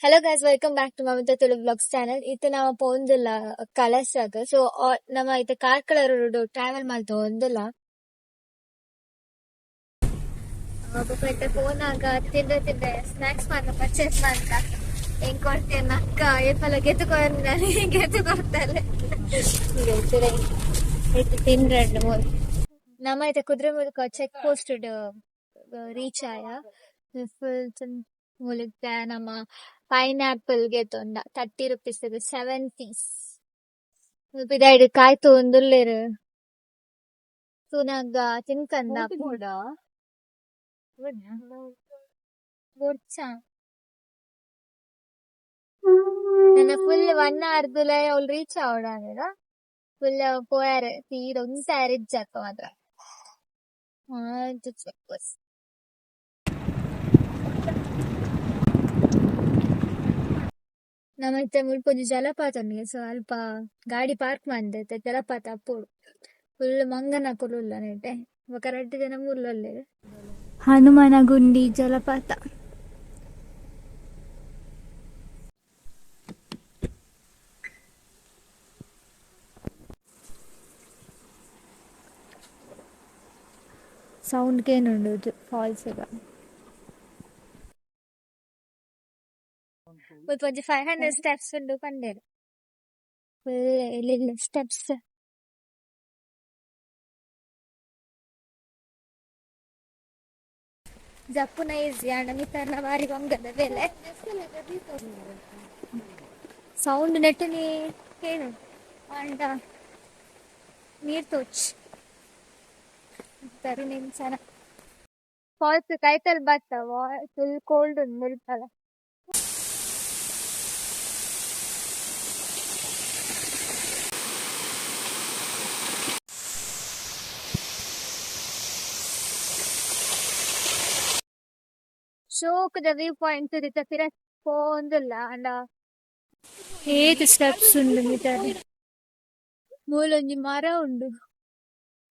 Hello guys, welcome back to Mamitha Tulu vlogs channel. ಇತ್ತೆ ನಮ ಪೋವೊಂದುಲ್ಲ ಕಳಸಗ್. ಸೊ ನಮ ಇತ್ತೆ ಕಾರ್ಕಳ ರೋಡ್ ಟ್ರಾವೆಲ್ ಮಲ್ತೊಂದುಲ್ಲ. ಬೊಕ ಇತ್ತೆ ಪೋನಾಗ ತಿಂದ್ರೆ ತಿಂದ್ರೆ ಸ್ನಾಕ್ಸ್ ಮಾತ ಪರ್ಚೇಸ್ ಮಲ್ತ. ಎಂಕ್ ಕೊರ್ತೆರ್ ಅಕ್ಕ ಏಪಲ ಗೆತು ಕೊರ್ಂಡಲೆ ಗೆತು ಕೊರ್ತಾಲೆ. ಇತ್ತೆ ತಿಂಡ್ರೆ ಮೂಲು. ನಮ ಇತ್ತೆ ಕುದ್ರೆಮುಖ ಚೆಕ್ ಪೋಸ್ಟ್ ಡ್ ರೀಚ್ ಆಯ. ಫುಲ್ ಮೂಲು ಇತ್ತೆ ನಮ ಪೈನಾಪಲ್ ಗೆತೊಂಡ 30 ರುಪೀಸ್ ಗ್ 7 ಪೀಸ್. ಪಿದಾಯ್ಡ್ ಕಾಯ್ತೊಂದುಲ್ಲೆರ್. ತೂನಗ ತಿನ್ಕಂದ್ ಆಪುಂಡು. ಬೊಡ್ಚ. ನನ ಫುಲ್ 1 ಅವರ್ ದುಲಯಿ ಅವ್ಲು ರೀಚ್ ಆವೊಡಾಂಡ ಫುಲ್ ಪೋಯೆರೆ ಸೀದಾ ಉಂತಯೆರೆ ಇಜ್ಜಿ ಅಲ್ಪ ಮಾತ್ರ. ಮಾತ ಚೆಕ್ ಪೋಸ್ಟ್. ನಮ ಇತ್ತೆ ಮುಲ್ಪ ಒಂಜಿ ಜಲಪಾತ ಉಂಡು ಸೊ ಅಲ್ಪ ಗಾಡಿ ಪಾರ್ಕ್ ಮಂದೆರ್ ಜಲಪಾತ ಪೋಡು ಫುಲ್ ಮಂಗನಕುಲು ಉಲ್ಲ ನೆಟೆ ಬೊಕ ರಡ್ಡ್ ಜನ ಮೂಲು ಉಲ್ಲೆರ್. ಹನುಮನಗುಂಡಿ ಜಲಪಾತ. ಸೌಂಡ್ ಕೇನುಂಡು ಫಾಲ್ಸ್ ದ. ಮುಲ್ಪ ಒಂಜಿ 500 ಸ್ಟೆಪ್ಸ್ ಉಂಡು ಪಂಡೆರ್. ಫುಲ್ ಎಲ್ಲೆಲ್ಲ್ಯ ಸ್ಟೆಪ್ಸ್. ಜಪ್ಪುನ ಈಸಿ ಆಂಡ ಮಿತ್ತರ್ನ ಬಾರಿ ಬಂಗದ ಬೇಲೆ. ಸೌಂಡ್ ನೆಟ್ಟನೆ ಕೇನುಂಡು ಆಂಡ ನೀರ್ ತೋಚ್ ತರುನೆಂಚನ. ಫಾಲ್ಸ್ ಕೈತಲ್ ಬತ್ತ ಫುಲ್ ಕೋಲ್ಡ್ ಉಂಡು ಮುಲ್ಪಲ. ಶೋಕುದ ವ್ಯೂ ಪಾಯಿಂಟ್ ಇತ್ತೆ ಪಿರ ಪೋವೊಂದುಲ್ಲ ಆಂಡ ಏತ್ ಸ್ಟೆಪ್ಸ್ ಉಂಡು ಮಿತರ್ರೆ. ಮೂಲೊಂಜಿ ಮರ ಉಂಡು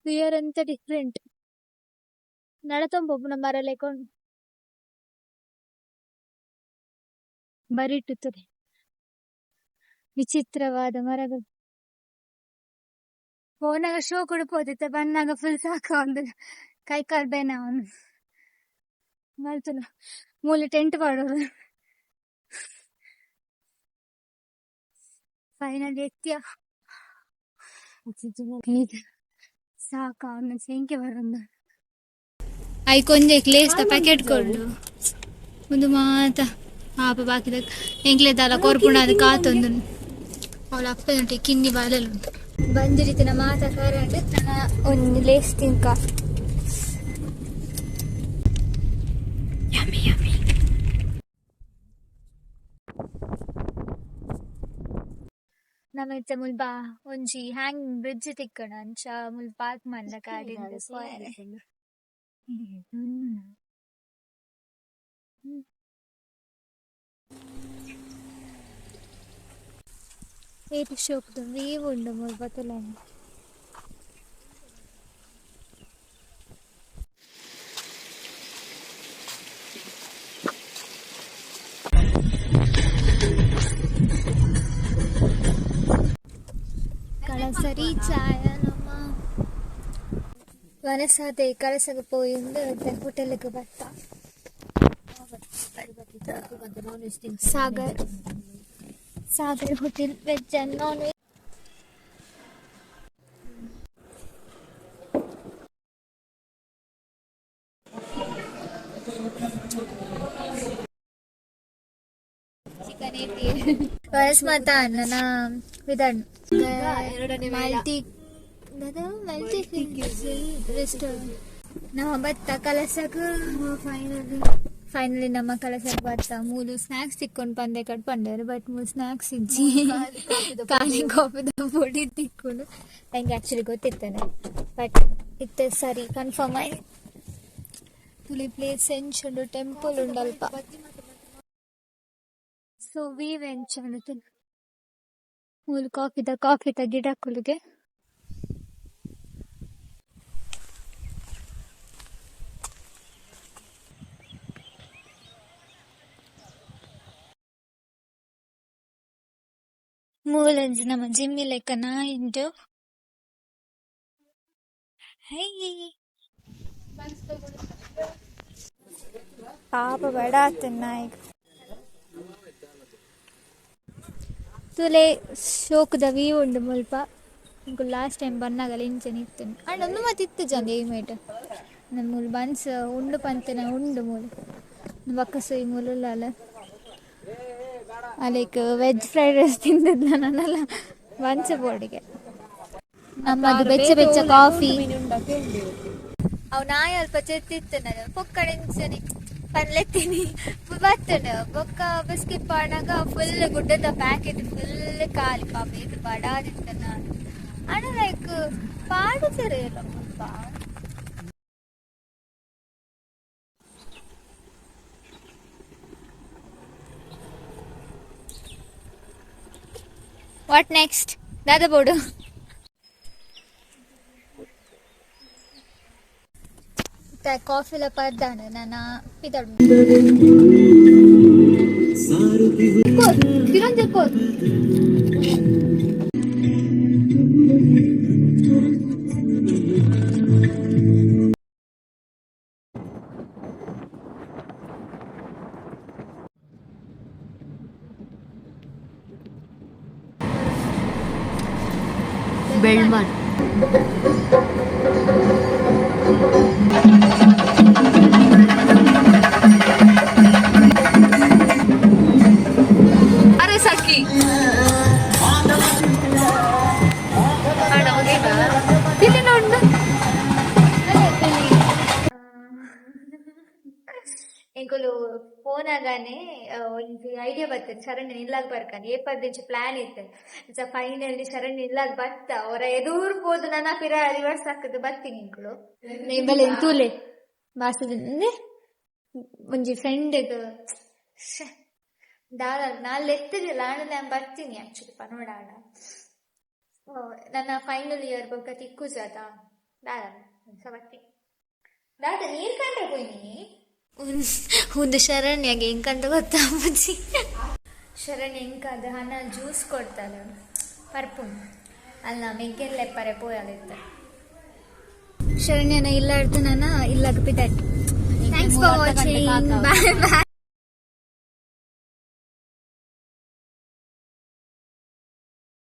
ತೂಯೆರೆ ಒಂತೆ ಡಿಫರೆಂಟ್ ನಡತೊಂದು ಪೋಪುನ ಮರ ಲೆಕ ಉಂಡು. ಬರಿಟ್ ತೂಲೆ ವಿಚಿತ್ರವಾದ ಮರಗಳು. ಪೋನಗ ಶೋಕುಡು ಪೋದಿತ್ತೆ ಬನ್ನಗ ಫುಲ್ ಸಾಕಾವೊಂದುಂಡು ಕೈ ಕಾಲ್ ಬೇನೆ ಆವೊಂದುಂಡು. ಮಲ್ತುನ ಮೂಲು ಟೆಂಟ್ ಪಾಡೊಡು. ಫೈನಲಿ ಎತ್ತಿಯ. ಸಾಕಾವೊಂದುಂಡು ಸೇಂಕೆ ಬರೊಂದುಂಡು. ಐಕ್ ಒಂಜಿ ಲೇಸ್ ದ ಪ್ಯಾಕೆಟ್ ಕೊರ್ದು ಉಂದು ಮಾತ ಪಾಪ ಬಾಕಿದ ಎಂಕ್ಲೆ ದಾಲ ಕೊರ್ಪುಂಡಾದ್ ಕಾತೊಂದುಂಡು. ಅವ್ಲ ಅಪ್ಪೆನೊಟ್ಟಿಗೆ ಕಿನ್ನಿ ಬಾಲೆಲು ಉಂಡು. ಬಂಜಿಡಿತ್ತಿನ ಮಾತ ಕರಂಡ್ ನನ ಒಂಜಿ ಲೇಸ್ ತಿಂಕ. Yummy yummy. ನಮ ಇತ್ತೆ ಮುಲ್ಪ ಒಂಜಿ ಹ್ಯಾಂಗ್ ಬ್ರಿಡ್ಜ್ ತಿಕ್ಕುಂಡು ಅಂಚ ಮುಲ್ಪ ಪಾರ್ಕ್ ಮಲ್ದ ಗಾಡಿನ್ ಪೋಯೆರೆ. ಏತ್ ಶೋಕುದ ವೀವ್ ಉಂಡು ಮುಲ್ಪ ತೂಲೆ. ಕಳಸ ರೀಚ್ ಆಯ ನಮ. ವನಸಾದೆ ಕಳಸಗ್ ಪೋಯೊಂದು ಹೋಟೆಲ್ ಗ್ ಬತ್ತ. Sagar Sagar hotel veg and non veg. Chicken ವಯಸ್ ಮಾತ ನನ ವಿದನ್ ಮಲ್ಟಿ ಮಲ್ಟಿ ರೆಸ್ಟೋರೆಂಟ್. ನಮ್ಮ ಬತ್ತ ಕಳಸಗ್ ಫೈನಲಿ ಫೈನಲಿ ನಮ್ಮ ಕಳಸಗ್ ಬತ್ತ ಮೂಲು ಸ್ನಾಕ್ಸ್ ತಿಕ್ಕೊಂಡು ಪಂದೆ ಕಟ್ ಪಂಡೇರು ಬಟ್ ಮೂಲು ಸ್ನಾಕ್ಸ್ ಇಜ್ಜಿ ಖಾಲಿ ಕಾಫಿದ ಪೊಡಿ ತಿಕ್ಕುಂಡು. ನಂಗೆ ಆಕ್ಚುಲಿ ಗೊತ್ತಿತ್ತಾನೆ ಬಟ್ ಇತ್ತೆ ಸರಿ ಕನ್ಫರ್ಮ್ ಆಯ್. ತುಲಿ ಪ್ಲೇಸ್ ಎಂಚುಂಡು ಟೆಂಪಲ್ ಉಂಡು ಅಲ್ಪ. ಸೊ ವೀವ್ ಎಂಚ ಉಂಡು ತೂಲೆ. ಮೂಲು ಕಾಫಿದ ಕಾಫಿದ ಗಿಡಕುಲುಗೆ. ಮೂಲೊಂಜಿ ನಮ ಜಿಮ್ಮಿ ಲೆಕ್ಕ ನಾಯಿ ಉಂಡು. ಹೈ ಪಾಪ ಬಡಾತ್ ನಾಯಿಗ್. ತೂಲೆ ಶೋಕುದ ವೀವ್ ಉಂಡು ಮುಲ್ಪ. ಎಂಕುಲು ಲಾಸ್ಟ್ ಟೈಮ್ ಬನ್ನಗಲ ಇಂಚನೆ ಇತ್ತುಂಡು. ಆಂಡ ಉಂದು ಮಾತ ಇತ್ತುಜಂದ್ ಈ ಮೈಟ್. ಮೂಲು ಬನ್ಸ್ ಉಂಡು ಪಂತಿನ ಉಂಡು ಮೂಲು. ಬೊಕ್ಕ ಸುಯಿ ಮೂಲುಲ್ಲಾಲ್. ಅಲೆಕ್ ವೆಜ್ ಫ್ರೈಡ್ ರೈಸ್ ತಿಂದಿದ್ಲ ನನಲ ಬನ್ಸ್ ಬೋಡಿಗೆ. ನಮ್ಮದು ಬೆಚ್ಚ ಬೆಚ್ಚ ಕಾಫಿ. ಅವು ನಾಯಿ ಅಲ್ಪ ಚೆತ್ತಿತ್ತುಂಡು ಪೊಕ್ಕಡೆ ಇಂಚನೆ ಪನ್ಲೆತ್ತೀನಿ ಬತ್ತುಂಡು. ಬೊಕ್ಕ ಬಿಸ್ಕೆಟ್ ಪಾಡ್ನಗ ಫುಲ್ ಗುಡ್ಡದ ಪ್ಯಾಕೆಟ್ ಫುಲ್ ಖಾಲಿ ಪಾಪ ಏತ್ ಬಡಾದಿತ್ತನ. ಆಂಡ ಲೈಕ್ ಪಾಡುಜೆರ್ ಮುಲ್ಪ. What next? ದಾದ ಬೋಡು? ಕಾಫಿಲ ಪರ್ದಾಂಡ್ ನನ ಪಿದಡ್ಡು. ಪಿರೊಂಜಿ ಪೋರ್. ಬೆಳ್ಮಣ್. ಅರೆ ಸಖಿ ಪಿಲಿನ ಉಂಡು. ಎಂಕುಲು ಪೋನಾಗನೆ ಒಂಜಿ ಐಡಿಯಾ ಬರ್ತದೆ ಶರಣ್ಯ ಇಲ್ಲಾಗ ಬರ್ಕಂದ್ ಏಪದಿಂಚ ಪ್ಲಾನ್ ಇತ್ತು. ಅಂಚ ಫೈನಲಿ ಶರಣ್ಯ ಇಲ್ಲಾಗ ಬತ್ತ ಹೊರ ಎದೂರ್ ಪೋದು ನನ ಪಿರ ರಿವರ್ಸ್ ಹಾಕುದು ಬತ್ತೀನಿ ಎಂಕುಲು. ಬಲೆ ತೂಲೆ ಬಾಸದ ಒಂಜಿ ಫ್ರೆಂಡ್ ದಾಲ ನಾಲ್ ಎತ್ತದಿಲ್ಲ ಆಂಡ ನಾನು ಬರ್ತೀನಿ ಆಕ್ಚುಲಿ ಪನೋಡಾಂಡ. ನನ್ನ ಫೈನಲ್ ಇಯರ್ ಬೊಕ್ಕ ತಿಕ್ಕುಜದ ದಾದ ಬರ್ತೀನಿ. ದಾದ ನೀರ್ ಕಂಡ್ರೆ ಪೋಯಿನಿ. ಒಂದು ಶರಣ್ಯಗೆ ಎಂಕಂತ ಗೊತ್ತಾಪುಜಿ. ಶರಣ್ಯ ಎಂಕಾದ ಹಣ ಜ್ಯೂಸ್ ಕೊಡ್ತಾಳೆ ಪರ್ಪುಂಡು. ಅಲ್ಲ ಮೆಗ್ಗೆಲ್ಲೆಪ್ಪರೆ ಪೋಯಲಿತ್ತ. ಶರಣ್ಯನ ಇಲ್ಲಾಡ್ದು ನಾನು ಇಲ್ಲಾಗ ಪಿದಾಟ್. Thanks for watching. Bye bye.